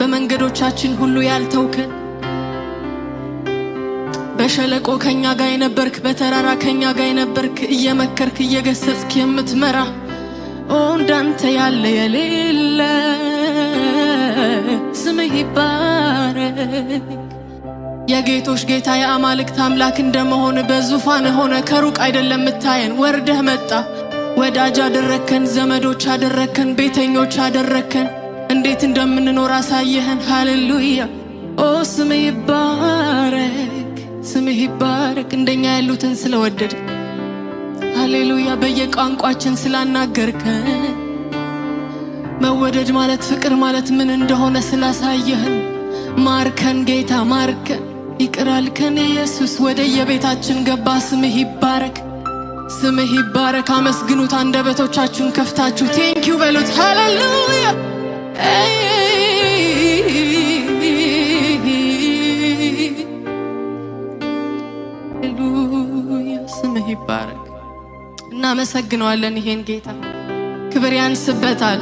በመንገዶቻችን ሁሉ ያልተውከን፣ በሸለቆ ከኛ ጋር የነበርክ፣ በተራራ ከኛ ጋር የነበርክ፣ እየመከርክ እየገሰጽክ የምትመራ፣ ኦ እንዳንተ ያለ የሌለ፣ ስምህ ይባረክ። የጌቶች ጌታ የአማልክት አምላክ እንደመሆን በዙፋን ሆነ ከሩቅ አይደለም የምታየን፣ ወርደህ መጣህ። ወዳጅ አደረግከን፣ ዘመዶች አደረግከን፣ ቤተኞች አደረግከን። እንዴት እንደምንኖር አሳየህን። ሃሌሉያ! ኦ ስምህ ይባረክ፣ ስምህ ይባረክ። እንደኛ ያሉትን ስለወደድክ፣ ሃሌሉያ። በየቋንቋችን ስላናገርከን፣ መወደድ ማለት ፍቅር ማለት ምን እንደሆነ ስላሳየህን፣ ማርከን ጌታ፣ ማርከን፣ ይቅር አልከን ኢየሱስ። ወደ የቤታችን ገባ። ስምህ ይባረክ፣ ስምህ ይባረክ። አመስግኑት፣ አንደበቶቻችሁን ከፍታችሁ thank you በሉት። ሃሌሉያ፣ ሃሌሉያ፣ ስምህ ይባረክ። እናመሰግነዋለን ይሄን ጌታ፣ ክብር ያንስበታል።